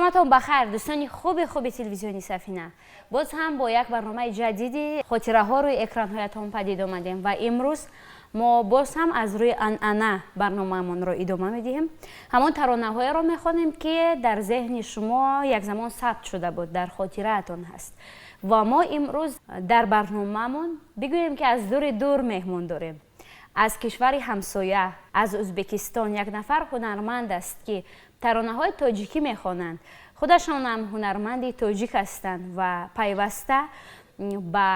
Шоматон бахайр, дӯстони хуби телевизиони Сафина. Боз ҳам бо як барномаи ҷадиди хотираҳо рӯи экранҳоятон падид омадем ва имрӯз мо боз ҳам аз рӯи анъана барномаамонро идома медиҳем. Ҳамон таронаҳоеро мехонем, ки дар зеҳни шумо як замон сабт шуда буд, дар хотираатон ҳаст. Ва мо имрӯз дар барномаамон бигӯем, ки аз дури дур меҳмон дорем. Аз кишвари ҳамсоя, аз Ӯзбекистон як нафар ҳунарманд аст, ки таронаҳои тоҷикӣ мехонанд. Худашонам ҳунарманди тоҷик ҳастанд ва пайваста ба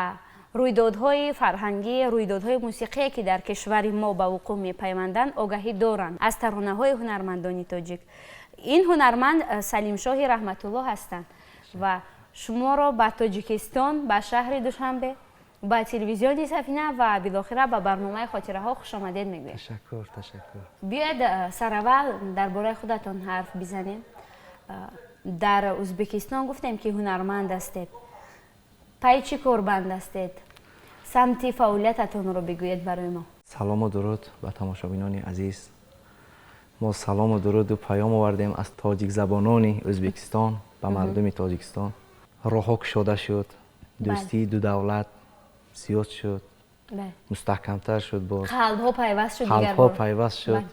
рӯйдодҳои фарҳангӣ, рӯйдодҳои мусиқие, ки дар кишвари мо ба вуқӯъ мепайванданд, огаҳӣ доранд аз таронаҳои ҳунармандони тоҷик. Ин ҳунарманд Салимшоҳи Раҳматуллоҳ ҳастанд ва шуморо ба Тоҷикистон, ба шаҳри Душанбе, ба телевизиони Сафина ва билохира ба барномаи хотираҳо хушомадед мегӯем. Ташаккур, ташаккур. Биёед, сараввал дар бораи худатон ҳарф бизанем. Дар Ӯзбекистон гуфтем, ки ҳунарманд ҳастед. Пай чӣ корбанд ҳастед? Самти фаъолиятатонро бигӯед барои мо. Салому дуруд ба тамошобинони азиз. Мо салому дуруду паём овардем аз тоҷикзабонони Ӯзбекистон ба мардуми Тоҷикистон. Роҳҳо кушода шуд, дӯстии ду давлат зиёд шуд, мустаҳкамтар шуд боз. Қалбҳо пайваст шуд. Қалбҳо пайваст шуд.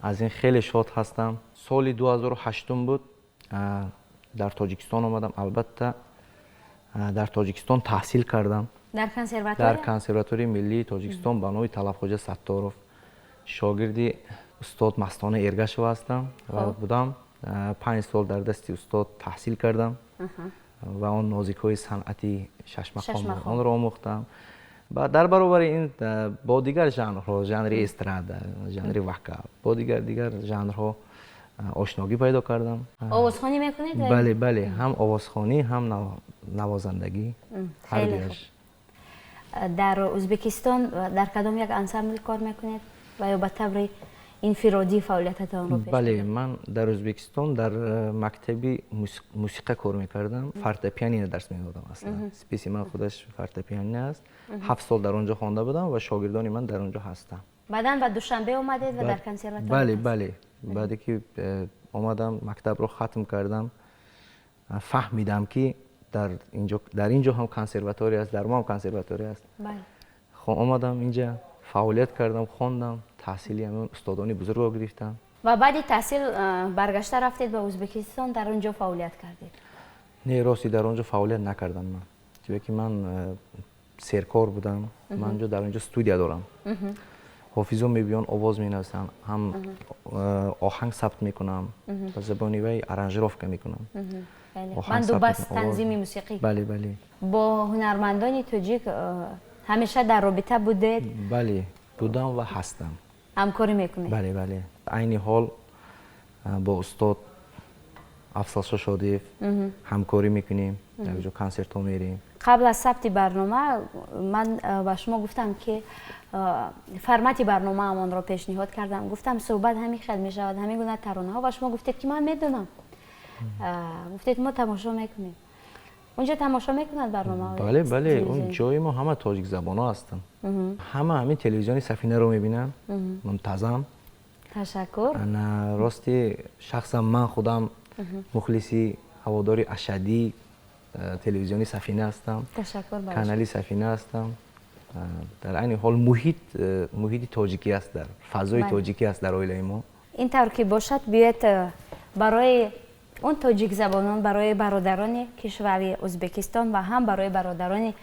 Аз ин хеле шод ҳастам. Соли 2008 буд, дар Тоҷикистон омадам. Албатта, дар Тоҷикистон таҳсил кардам. Дар консерватория? Дар консерваторияи миллии Тоҷикистон ба номи Талабхоҷа Сатторов. Шогирди устод Мастона Эргашева ҳастам ва будам. 5 сол дар дасти устод таҳсил кардам ва он нозикҳои санъати шашмақом онро омӯхтам. Ва дар баробари ин бо дигар жанрҳо, жанри эстрада, жанри вокал, бо дигар жанрҳо ошногӣ пайдо кардам. Овозхонӣ мекунед? Бале, бале, ҳам овозхонӣ, ҳам навозандагӣ, ҳар дуяш. Дар Ӯзбекистон дар кадом як ансамбл кор мекунед ва ё ба таври инфиродӣ фаъолиятатонро пеш? Бале, ман дар Ӯзбекистон дар мактаби мусиқа кор мекардам, фортепианино дарс медодам. Аслан спеси ман худаш фортепиано аст. 7 сол дар он ҷо хонда будам ва шогирдони ман дар он ҷо ҳастанд. Баъдан ба Душанбе омадед ва дар консерватория? Бале, бале, баъде ки омадам, мактабро хатм кардам, фаҳмидам, ки дар ин ҷо ҳам консерватория аст, дар мо ҳам консерватория аст. Омадам инҷа, фаъолият кардам, хондам, таҳсили ҳамон устодони бузургро гирифтам. Ва баъди таҳсил баргашта рафтед ба Ӯзбекистон, дар он ҷо фаъолият кардед? Не, рости, дар он ҷо фаъолият накардам ман, чунки ман серкор будам. Ман дар он ҷо студия дорам, ҳофизон мебиён, овоз менависанд, ҳам оҳанг сабт мекунам, ба забони вай аранжировка мекунам. Бандубаст, танзими мусиқӣ. Бале, бале. Бо ҳунармандони тоҷик ҳамеша дар робита будед? Бале, будам ва ҳастам. Ҳамкорӣ мекунед? Бале, бале, айни ҳол бо устод Афзалшо Шодиев ҳамкорӣ мекунем, якҷо консертҳо мерем. Қабл аз сабти барнома ман ба шумо гуфтам, ки формати барномаамонро пешниҳод кардам, гуфтам, суҳбат ҳамин хел мешавад, ҳамин гуна таронаҳо, ва шумо гуфтед, ки ман медонам, гуфтед, мо тамошо мекунем. Унҷо тамошо мекунад барнома? Бале, бале, он ҷои мо ҳама тоҷикзабонҳо ҳастанд, ҳама ҳамин телевизиони Сафинаро мебинанд мунтазам. Ташаккур. Рости, шахсан ман худам мухлиси ҳаводори ашаддии телевизиони Сафина ҳастам. Ташаккур. Канали Сафина ҳастам. Дар айни ҳол муҳит муҳити тоҷикӣ аст, дар фазои тоҷикӣ аст дар оилаи мо. Ин тавр ки бошад, биёед, барои он тоҷикзабонон, барои бародарони кишвари Ӯзбекистон ва ҳам барои бародарони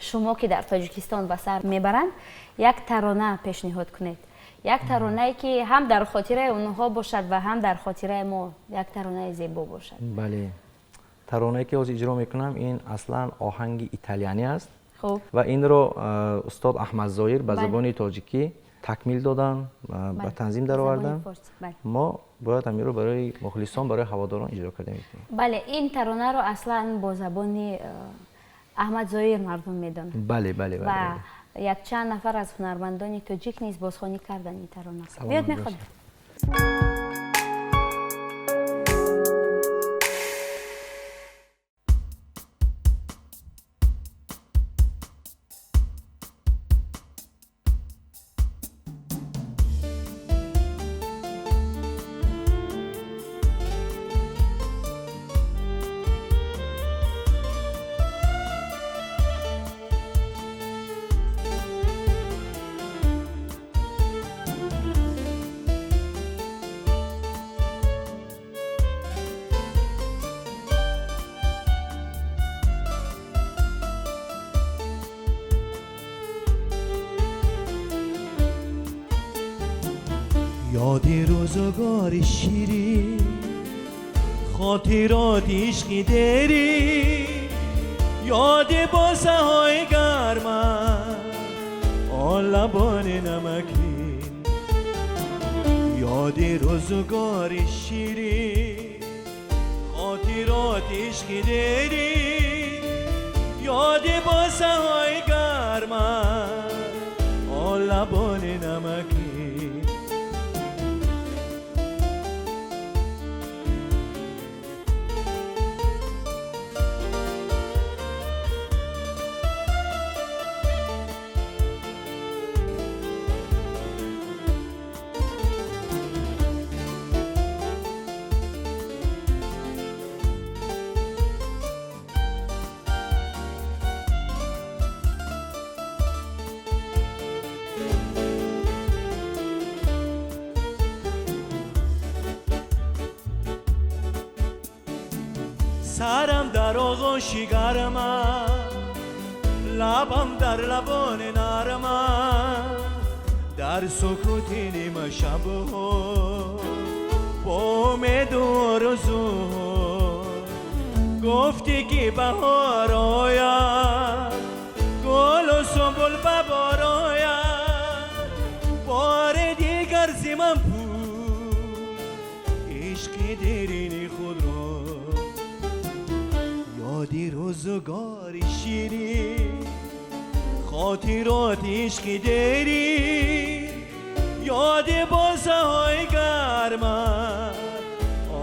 шумо, ки дар Тоҷикистон ба сар мебаранд, як тарона пешниҳод кунед, як таронае, ки ҳам дар хотираи онҳо бошад ва ҳам дар хотираи мо, як таронаи зебо бошад. Бале, таронае, ки ҳозир иҷро мекунам, ин аслан оҳанги италиянӣ аст ва инро устод Аҳмадзоҳир ба забони тоҷикӣ такмил доданд, ба танзим дароварданд. Мо бояд ҳаминро барои мухлисон, барои ҳаводорон иҷро карда метавонем. Бале, ин таронаро аслан бо забони Аҳмадзоҳир мардум медонанд. Бале, бале. Ва якчанд нафар аз ҳунармандони тоҷик низ бозхонӣ карданд ин тарона. Биёед, мехонем. Ёди рӯзгори ширин, хотироти ишқи дерин, ёди босаҳои гармат, он лабони намакин. Ёди рӯзгори ширин, хотироти ишқи дерин, ёди босаҳои гармат, он лабони намакин. Сарам дар оғӯши гармат, лабам дар лабони нармат, дар сукути нимашабҳо бо умеду орзу гуфтӣ ки баҳор ояд, гулу сунбул ба бор ояд, бори дигар зи ман пӯш ишқи дерини худро. Ёди рӯзгори ширин, хотироти ишқи дерин, ёди босаҳои гармат,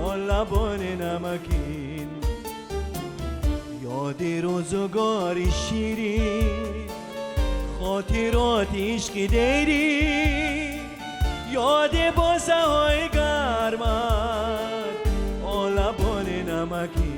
он лабони намакин. Ёди рӯзгори ширин, хотироти ишқи дерин, ёди босаҳои гармат, он лабони намакин.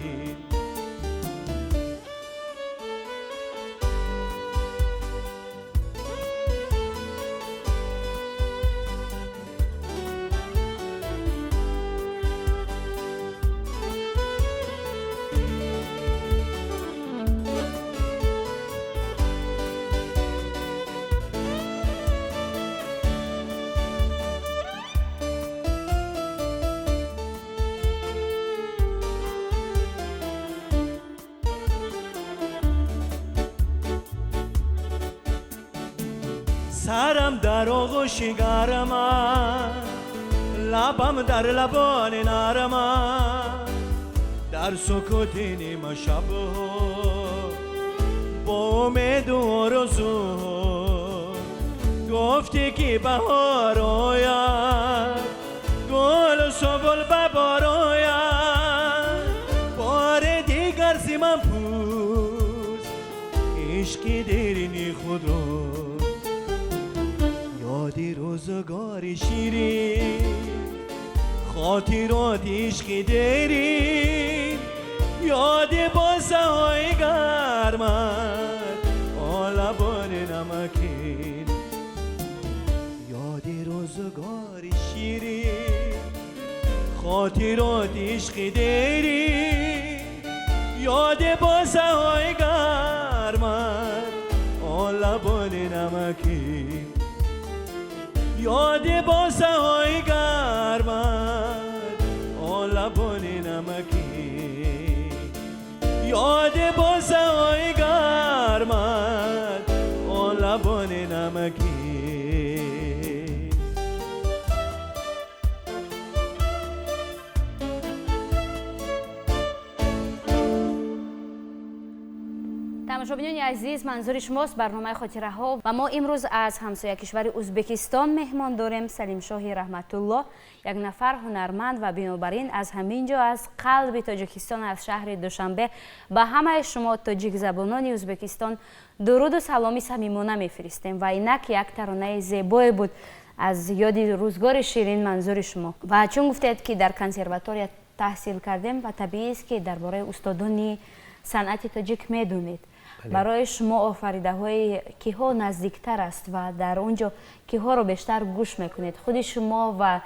Сарам дар оғӯши гармат, лабам дар лабони нармат, дар сукути нимашабҳо бо умеду орзу гуфтӣ ки баҳор ояд, гулу сунбул ба бор ояд, бори дигар зи ман пӯш ишқи дерини худро. Ёди рӯзгори ширин, хотироти ишқи дерин, ёди босаҳои гармат, он лабони намакин. Ёди рӯзгори ширин, хотироти ишқи дерин, ёди босаҳои гармат, он лабони намакин. Ёди босаҳои гармат, он лабони намакин. Ёди босаҳои гармат, он лабони намакин. Тамошобинони азиз, манзури шумост барномаи хотираҳо ва мо имрӯз аз ҳамсоя кишвари Ӯзбекистон меҳмон дорем Салимшоҳи Раҳматулло, як нафар ҳунарманд ва бинобар ин аз ҳамин ҷо аз қалби Тоҷикистон, аз шаҳри Душанбе ба ҳамаи шумо тоҷикзабонони Ӯзбекистон дуруду саломи самимона мефиристем ва инак як таронаи зебое буд аз ёди рӯзгори ширин манзури шумо. Ва чун гуфтед ки дар консерватория таҳсил кардем ва табиист ки дар бораи устодони санъати тоҷик медонед. Барои шумо офаридаҳои киҳо наздиктар аст ва дар он ҷо киҳоро бештар гӯш мекунед? Худи шумо ва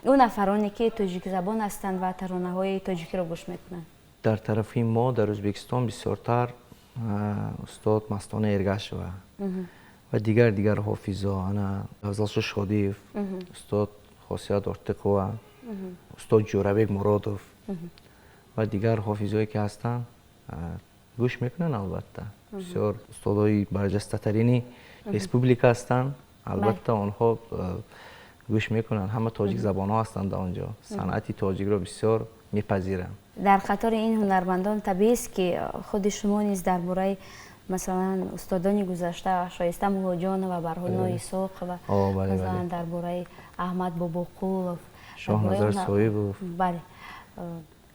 он нафароне ки тоҷикзабон ҳастанд ва таронаҳои тоҷикиро гӯш мекунанд. Дар тарафи мо дар Ӯзбекистон бисёртар устод Мастона Эргашева ва дигар ҳофизо, ана Афзалшо Шодиев, устод Хосият Ортиқова, устод Ҷӯрабек Муродов ва дигар ҳофизое ки ҳастанд, гӯш мекунанд албатта. Бисёр устодои барҷастатарини республика ҳастанд, албатта онҳо гӯш мекунанд. Ҳама тоҷикзабонҳо ҳастанд дар он ҷо, санъати тоҷикро бисёр мепазиранд. Дар қатори ин ҳунармандон табиист, ки худи шумо низ дар бораи масалан устодони гузашта, Шоиста Муллоҷонова, Барҳуно Исоқова, масалан дар бораи Аҳмад Бобоқулов, Шоҳназар Соибов, бале,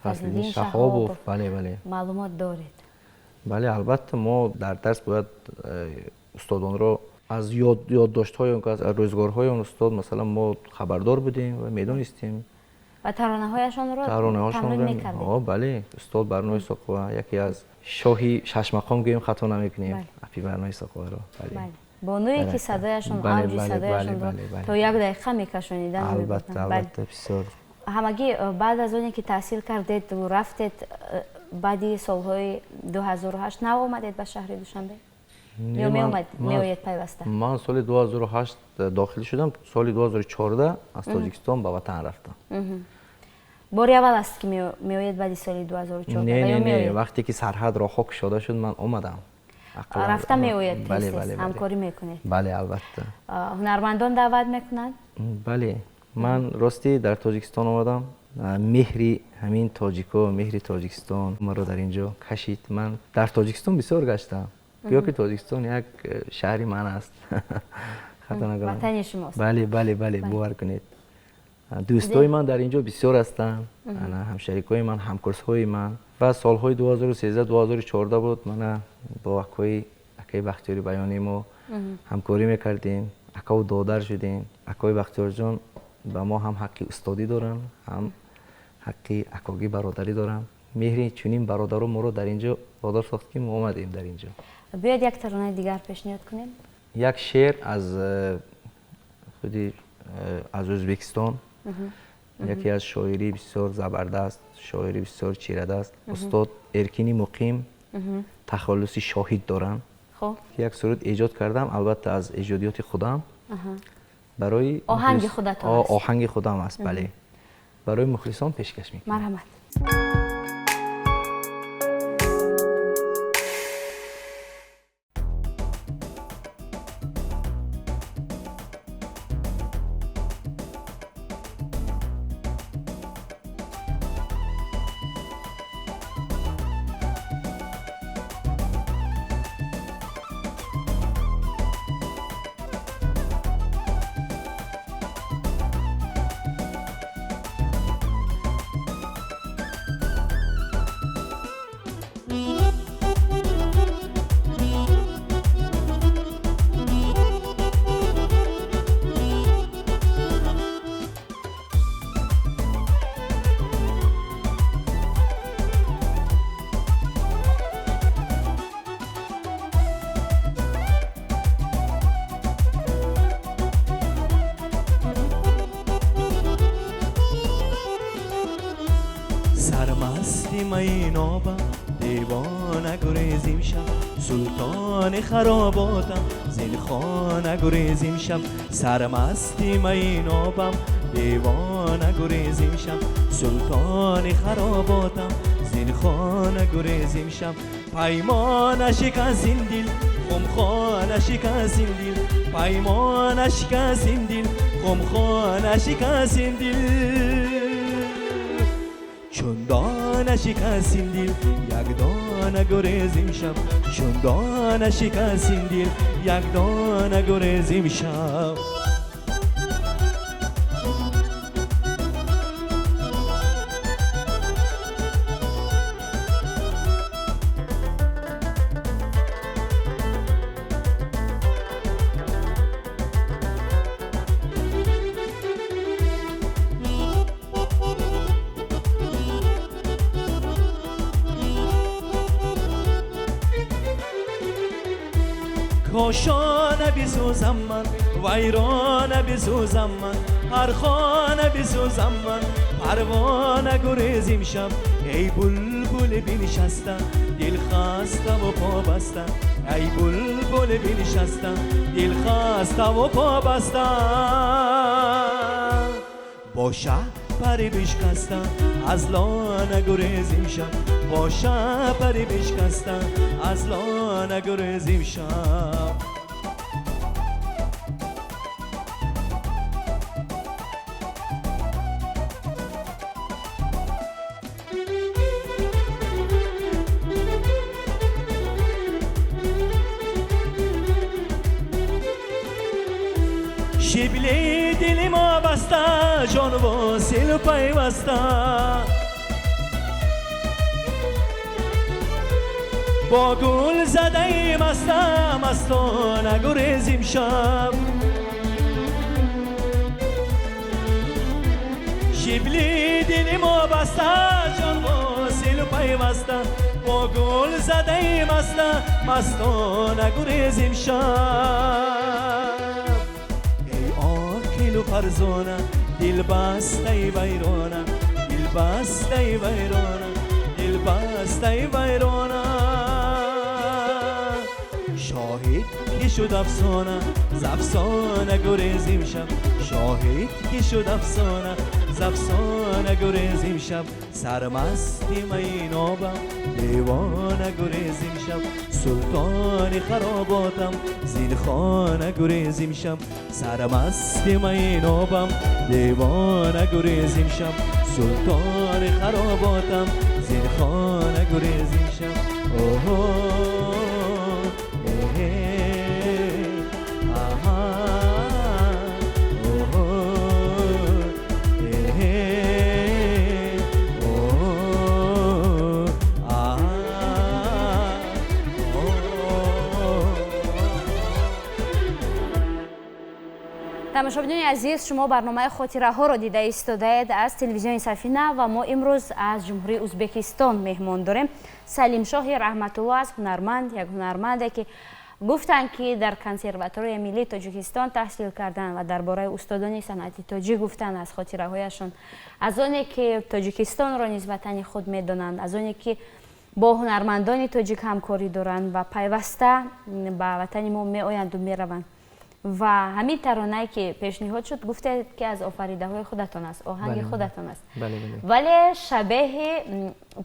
Фазлиддин Шаҳобов, бале, бале, маълумот доред? Бале, албатта, мо дар дарс бояд устодонро аз ёддоштҳои он, аз рӯзгорҳои он устод, масалан, мо хабардор будем ва медонистем. Ва таронаҳояшонро таронаҳошонро мекардед? Бале, устод Барно Исоқова яке аз шоҳи шашмақом гӯем, хато намекунем, апи Барно Исоқоваро. Бале, бонуе ки садояшон, авҷи садояшонро то як дақиқа мекашонидан. Албатта, албатта, бисёр. Ҳамагӣ баъд аз оне ки таҳсил кардед, рафтед, баъди солҳои 2008 нав омадед ба шаҳри Душанбе ё меоед пайваста? Ман соли 2008 дохил шудам, соли 2014 аз Тоҷикистон ба ватан рафтам. Бори аввал аст, ки меоед баъди соли 2014? Не, не, не, вақте ки сарҳад роҳҳо кушода шуд, ман омадам. Рафта меоед, ҳамкорӣ мекунед? Бале, албатта. Ҳунармандон даъват мекунанд? Бале, ман ростӣ дар Тоҷикистон омадам, меҳри ҳамин тоҷико, меҳри Тоҷикистон маро дар ин ҷо кашид. Ман дар Тоҷикистон бисёр гаштам, гӯё ки Тоҷикистон як шаҳри ман аст. Хато накунам, ватани шумост. Бале, бале, бале, бовар кунед, дӯстои ман дар ин ҷо бисёр ҳастанд, ҳамшарикои ман, ҳамкурсҳои ман. Ва солҳои 2013, 2014 буд, мана бо акои акаи Бахтиёри Баёнӣ мо ҳамкорӣ мекардем, акаву додар шудем. Акои Бахтиёрҷон ба мо ҳам ҳаққи устодӣ доранд, ҳам ҳаққи акогӣ, бародарӣ доранд. Меҳри чунин бародаро моро дар ин ҷо водор сохт, ки мо омадем дар ин ҷо. Биёед, як таронаи дигар пешниҳод кунем. Як шеър аз худи аз Ӯзбекистон, яке аз шоири бисёр забардаст, шоири бисёр чирадаст, устод Эркини Муқим, тахаллуси Шоҳид доранд, як суруд эҷод кардам, албатта аз эҷодиёти худам, барои оҳанги худатон аст? Оҳанги худам аст, бале, барои мухлисон пешкаш мекунам. Марҳамат. Сармасти майнобам, девона гурезим шаб, султони хароботам, зинхона гурезим шаб. Сармасти майнобам, девона гурезим шаб, султони хароботам, зинхона гурезим шаб. Паймона шикасин дил, хумхона шикасин дил, паймона шикасин дил, хумхона шикасин дил. Чун дона шикасин дил, як дона гурезим шаб, чун дона шикасин дил, як дона гурезим шаб. Кошона бисӯзам ман, вайрона бисӯзам ман, ҳар хона бисӯзам ман, парвона гурезим шаб. Эй булбули бинишаста, дилхаставу побаста, эй булбули бинишаста, дилхаставу побаста. Бо шаҳпари бишкаста аз лона гурезим шаб, бо шаҳпари бишкаста аз лона гурезим шаб. Шибли дили мо баста, ҷон восилу пайваста, бо гул задаи маста, мастона гурезим шаб. Шибли дили мо баста, ҷон восилу пайваста, бо гул задаи маста, мастона гурезим шаб. Фарзона, дилбастаи вайрона, дилбастаи вайрона, дилбастаи вайрона. Шоҳид ки шуд афсона, з афсона гурезим шаб, шоҳид ки шуд афсона, з афсона гурезим шаб. Сармасти майнобам, девона гурезим шаб, султони хароботам, зин хона гурезим шаб. Сармасти майнобам, девона гурезим шаб, султони хароботам, зин хона гурезим шаб. Оҳо, эҳе, аҳа, оҳо, эҳе, оҳо, аҳа. Тамошобинони азиз, шумо барномаи хотираҳоро дида истодаед аз телевизиони Сафина ва мо имрӯз аз Ҷумҳурии Ӯзбекистон меҳмон дорем. Салимшоҳи Раҳматулло аст, ҳунарманд, як ҳунарманде ки гуфтанд ки дар консерваторияи миллии Тоҷикистон таҳсил карданд ва дар бораи устодони санъати тоҷик гуфтанд аз хотираҳояшон, аз оне ки Тоҷикистонро низ ватани худ медонанд, аз оне ки бо ҳунармандони тоҷик ҳамкорӣ доранд ва пайваста ба ватани мо меоянду мераванд. Ва ҳамин таронае ки пешниҳод шуд, гуфтед ки аз офаридаҳои худатон аст, оҳанги худатон аст, вале шабеҳи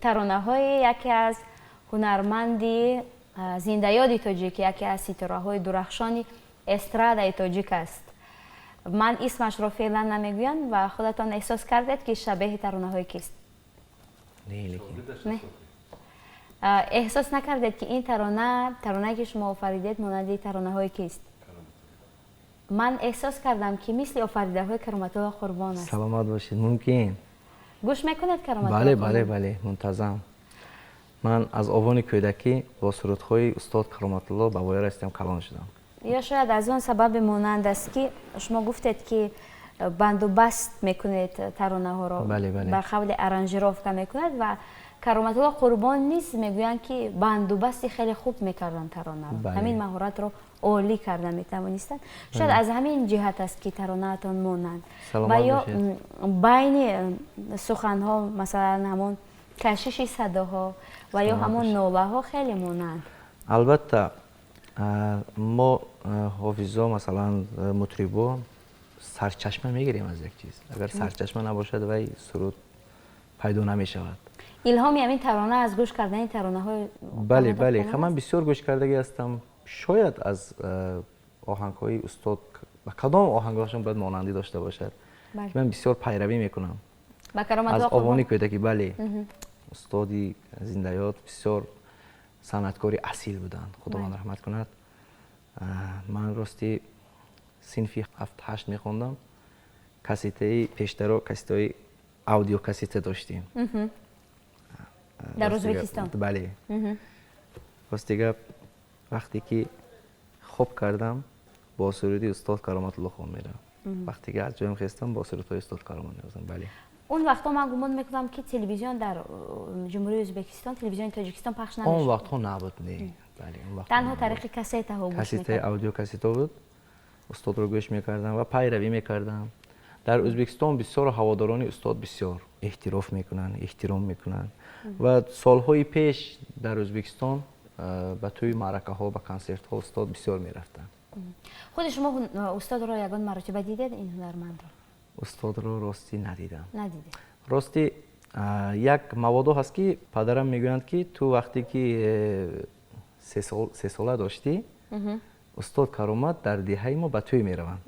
таронаҳои яке аз ҳунарманди зиндаёди тоҷик, яке аз ситораҳои дурахшони эстрадаи тоҷик аст. Ман исмашро феълан намегӯям ва худатон эҳсос кардед ки шабеҳи таронаҳои кист? Не, эҳсос накардед ки ин тарона, таронае ки шумо офаридед, монанди таронаҳои кист? Ман эҳсос кардам ки мисли офаридаҳои Кароматулло Қурбон аст. Саломат бошед, мумкин. Гӯш мекунед Кароматулло? Бале, бале, бале, мунтазам. Ман аз овони кӯдакӣ бо сурудҳои устод Кароматулло ба воя расидам, калон шудам. Ё шояд аз он сабаби монанд аст ки шумо гуфтед ки бандубаст мекунед таронаҳоро, ба қавли аранжировка мекунед ва Кароматулло Қурбон низ мегӯянд ки бандубасти хеле хуб мекарданд таронаро, ҳамин маҳоратро олӣ карда метавонистанд. Шояд аз ҳамин ҷиҳат аст ки таронаатон монанд ва ё байни суханҳо, масалан ҳамон кашиши садоҳо ва ё ҳамон нолаҳо хеле монанд. Албатта, мо ҳофизо, масалан мутрибо, сарчашма мегирем аз як чиз. Агар сарчашма набошад, вай суруд пайдо намешавад. Илҳоми ҳамин тарона аз гӯш кардани таронаҳои? Бале, бале, ман бисёр гӯш кардагӣ ҳастам. Шояд аз оҳангҳои устод, ба кадом оҳангҳошон бояд монандӣ дошта бошад. Ман бисёр пайравӣ мекунам аз овони кӯдакӣ. Бале, устоди зиндаёд бисёр санъаткори асил буданд, Худованд раҳмат кунад. Ман рости синфи 7-8 мехондам, кассетаи пештаро, кассетаи аудиокассета доштем дар Ӯзбекистон. Бале, рости гап, вақте ки хоб кардам бо суруди устод Кароматулло хоб меравам, вақте ки аз ҷоям хестам бо сурудҳои устод Каромат меозам. Бале, он вақтҳо ман гумон мекунам ки телевизион дар Ҷумҳурии Ӯзбекистон, телевизиони Тоҷикистон пахш намешуд. Он вақтҳо набуд, не. Бале, он вақтҳо танҳо тариқи кассетаҳо гӯш кассетаи аудиокассета буд. Устодро гӯш мекардам ва пайравӣ мекардам. Дар Ӯзбекистон бисёр ҳаводорони устод бисёр эҳтироф мекунанд, эҳтиром мекунанд ва солҳои пеш дар Ӯзбекистон ба тӯи маъракаҳо, ба консертҳо устод бисёр мерафтанд. Худи шумо устодро ягон маротиба дидед, ин ҳунармандро? Устодро ростӣ надидам. Надидед? Ростӣ як маводо ҳаст, ки падарам мегӯянд, ки ту вақте ки 3 сола доштӣ, устод Каромат дар деҳаи мо ба тӯй мераванд.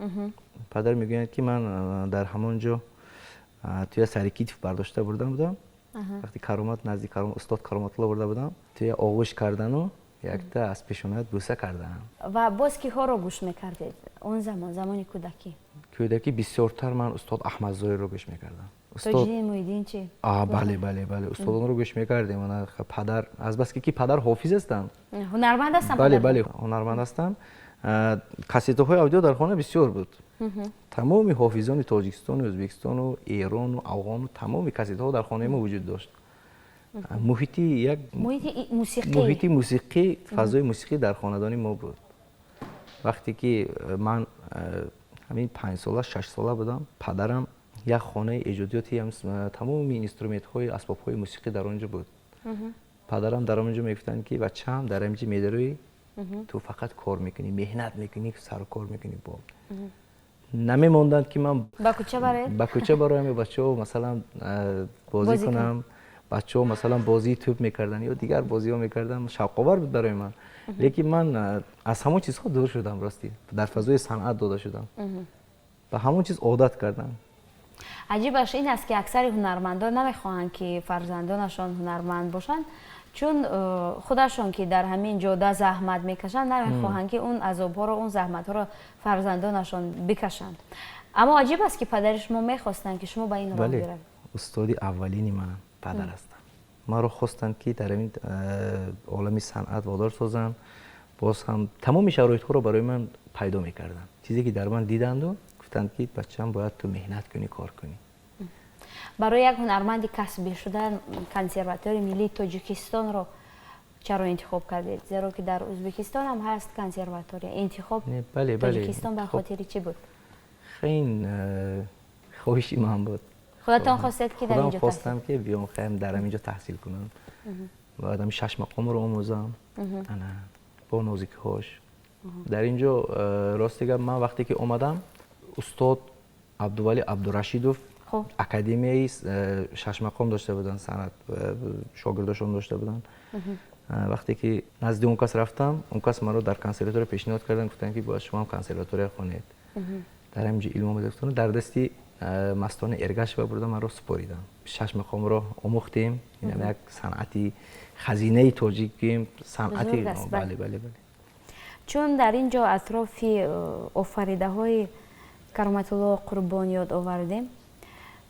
Падар мегӯянд, ки ман дар ҳамон ҷо туя сари китф бардошта бурда будам. Вақти Каромат назди устод Кароматулло бурда будам, туя оғӯш кардану якта аз пешонаят бӯса кардаам. Ва боз киҳоро гӯш мекардед он замон, замони кӯдакӣ? Кӯдакӣ бисёртар ман устод Аҳмадзоирро гӯш мекардам. Тоҷиддин Муҳиддин чӣ? Бале, бале, бале, устодонро гӯш мекардем. Падар азбаски ки падар ҳофиз ҳастанд. Ҳунарманд ҳастанд. Бале, бале, ҳунарманд ҳастанд. Кассетаҳои аудио дар хона бисёр буд. Тамоми ҳофизони Тоҷикистону Ӯзбекистону Эрону Афғону тамоми кассетаҳо дар хонаи мо вуҷуд дошт. Муҳити як муҳити мусиқӣ, фазои мусиқӣ дар хонадони мо буд. Вақте ки ман ҳамин 5-сола, 6-сола будам, падарам як хонаи эҷодиёти тамоми инструментҳои, асбобҳои мусиқӣ дар он ҷо буд. Падарам дар он ҷо мегуфтанд, ки бачаам, дар ҳамин ҷо медароӣ, ту фақат кор мекунӣ, меҳнат мекунӣ, сару кор мекунӣ. Бо намемонданд, ки ман ба кӯча бароед. Ба кӯча бароям ё бачаҳо, масалан, бозӣ кунам. Бачаҳо, масалан, бозии тӯб мекарданд ё дигар бозиҳо мекарданд, шавқовар буд барои ман. Лекин ман аз ҳамон чизҳо дур шудам. Ростӣ, дар фазои санъат дода шудам, ба ҳамон чиз одат кардам. Аҷибаш ин аст, ки аксари ҳунармандон намехоҳанд, ки фарзандонашон ҳунарманд бошанд, чун худашон ки дар ҳамин ҷода заҳмат мекашанд, намехоҳанд, ки он азобҳоро, он заҳматҳоро фарзандонашон бикашанд. Аммо аҷиб аст, ки падари шумо мехостанд, ки шумо ба ин роҳ биравед. Устоди аввалини ман падар ҳастанд. Маро хостанд, ки дар ҳамин олами санъат водор созанд. Боз ҳам тамоми шароитҳоро барои ман пайдо мекарданд. Чизе ки дар ман диданду гуфтанд, ки бачаам, бояд ту меҳнат кунӣ, кор кунӣ. Барои як ҳунарманди касбӣ шудан Консерваторияи миллии Тоҷикистонро чаро интихоб кардед? Зеро ки дар Ӯзбекистон ҳам ҳаст консерватория. Интихоб Тоҷикистон ба хотири чӣ буд? Ин хоҳиши ман буд. Худатон хостед, ки дар инҷо? Хостам, ки биём, хаем, дар ҳаминҷо таҳсил кунам, баъд ҳами шаш мақомро омӯзам, ана бо нозикиҳош дар инҷо. Рости гап, ман вақте ки омадам, устод Абдувалӣ Абдурашидов академияи шашмақом дошта буданд, санъат шогирдошон дошта буданд. Вақте ки назди он кас рафтам, он кас маро дар консерватория пешниҳод карданд, гуфтанд, ки бояд шумо ҳам консерватория хонед, дар ҳаминҷо илм омӯзед. Дар дасти Мастони Эргашева бурда маро супоридам. Шаш мақомро омӯхтем. Инам як санъати хазинаи тоҷиким, санъати. Бале, бале, бале. Чун дар ин ҷо атрофи офаридаҳои Кароматулло Қурбон ёд овардем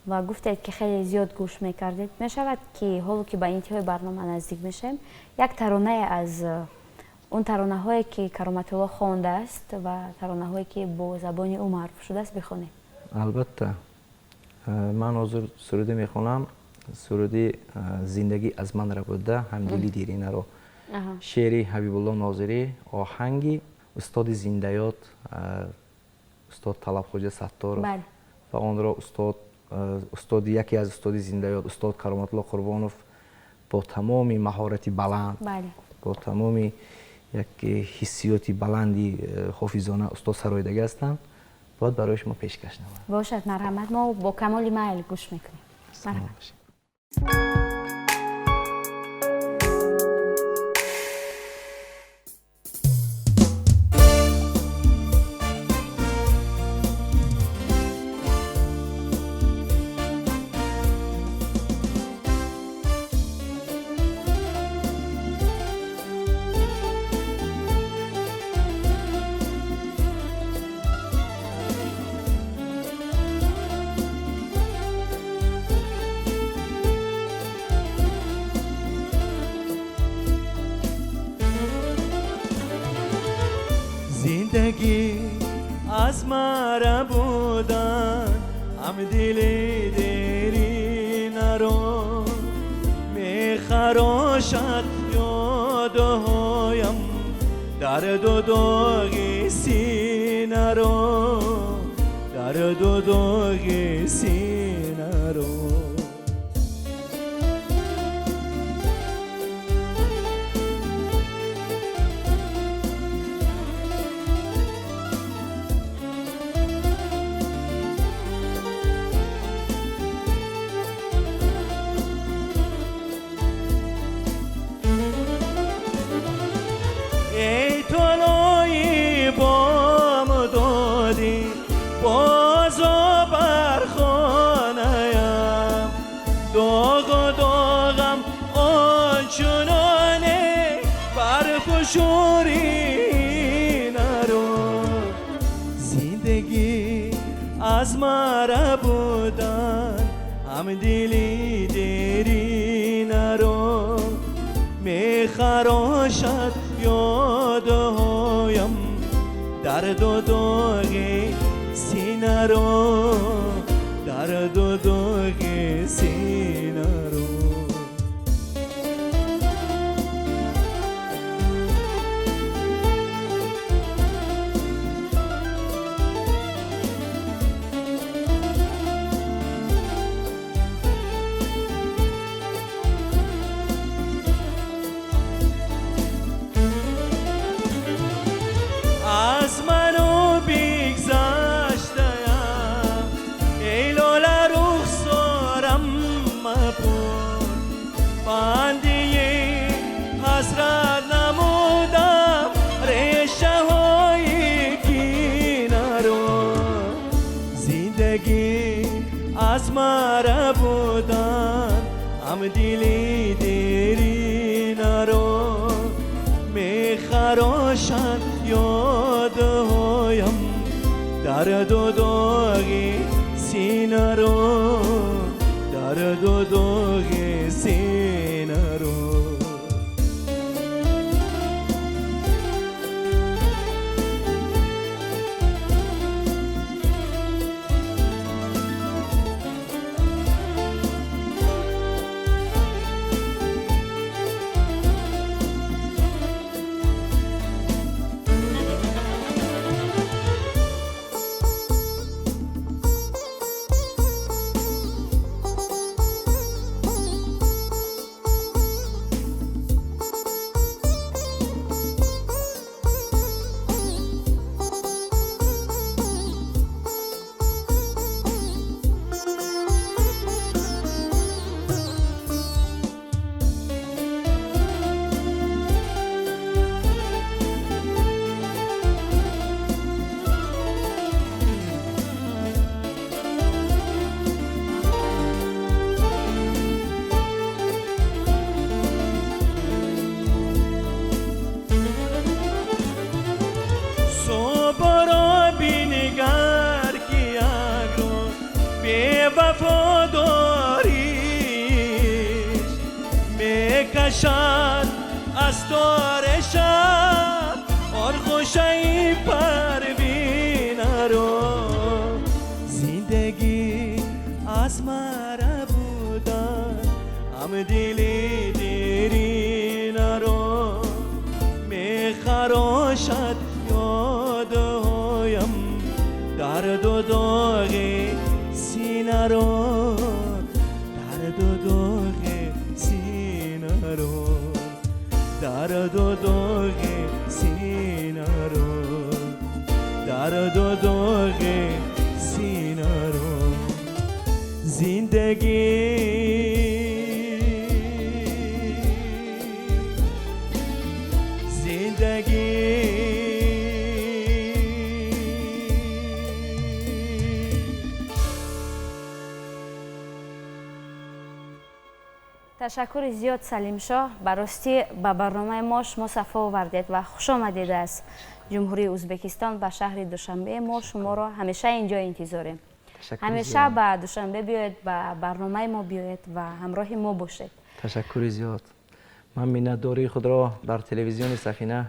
ва гуфтед, ки хеле зиёд гӯш мекардед, мешавад, ки ҳоло ки ба интиҳои барнома наздик мешавем, як таронае аз он таронаҳое, ки Кароматулло хондааст, ва таронаҳое, ки бо забони ӯ маъруф шудааст, бихонед? Албатта, ман ҳозир суруде мехонам, суруди «Зиндагӣ аз ман рабуда ҳамдили диринаро», шеъри Ҳабибулло Нозирӣ, оҳанги устоди зиндаёд, устод Талабхоҷа Сатторов, ва онро устод, устоди, яке аз устоди зиндаёд, устод Кароматулло Қурбонов бо тамоми маҳорати баланд, бо тамоми як ҳиссиёти баланди ҳофизона устод сароидагӣ ҳастанд, бояд барои шумо пешкаш намоям. Бошад, марҳамат, мо бо камоли майл гӯш мекунем. Марҳамат. Зиндагӣ аз мара будан ҳамдили деринаро мехарошад, ёдҳоям дарду доғи синаро, дарду доғи синаро. Шӯрина ро зиндагӣ аз мара будан ҳамдили дерина ро мехарошад ёдҳоям дарду доғи синаро дарду доғи синаро. Аз ману бигзаштаям эй лола рухсорам мапур бандии ҳасрат намудам решаҳои кинаро зиндагӣ аз мара будан ҳамдили деринаро мехарошад ёдҳоям дарду доғи синаро дарду доғи синаро. Бевафодориш мекашад аз тори шаб он хушаи парвинаро зиндагӣ аз мара будан ҳамдили деринаро мехарошад ёдҳоям дарду доғи синаро дарду доғи синаро дарду доғи синаро дарду доғи синаро зиндагӣ зиндагӣ. Ташаккури зиёд, Салимшоҳ. Ба ростӣ ба барномаи мо шумо сафо овардед ва хуш омадед аз Ҷумҳурии Ӯзбекистон ба шаҳри Душанбе. Мо шуморо ҳамеша инҷо интизорем. Ҳамеша ба Душанбе биёед, ба барномаи мо биёед ва ҳамроҳи мо бошед. Ташаккури зиёд. Ман миннатдории худро дар телевизиони Сафина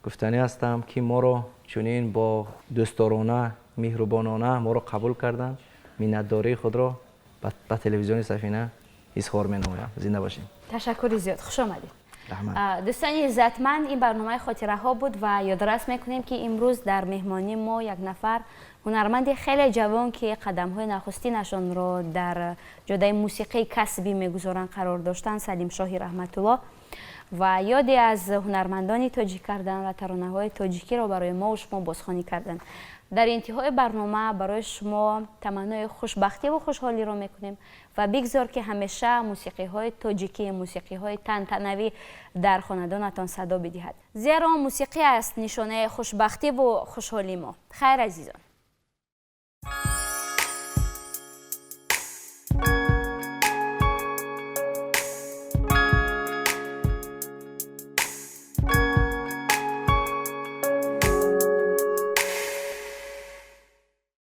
гуфтанӣ ҳастам, ки моро чунин бо дӯстдорона, меҳрубонона моро қабул карданд. Миннатдории худро ба телевизиони Сафина изҳор менамоям. Зинда бошед. Ташаккури зиёд, хуш омадед. Дӯстони иззатманд, ин барномаи хотираҳо буд ва ёдрас мекунем, ки имрӯз дар меҳмонии мо як нафар ҳунарманди хеле ҷавон, ки қадамҳои нахустинашонро дар ҷодаи мусиқии касбӣ мегузоранд, қарор доштанд, Салимшоҳи Раҳматуллоҳ, ва ёде аз ҳунармандони тоҷик кардан ва таронаҳои тоҷикиро барои мо шумо бозхонӣ карданд. Дар интиҳои барнома барои шумо таманнои хушбахтиву хушҳолиро мекунем ва бигзор, ки ҳамеша мусиқиҳои тоҷикӣ, мусиқиҳои тантанавӣ дар хонадонатон садо бидиҳад, зеро мусиқӣ аст нишонаи хушбахтиву хушҳолии мо. Хайр, азизон.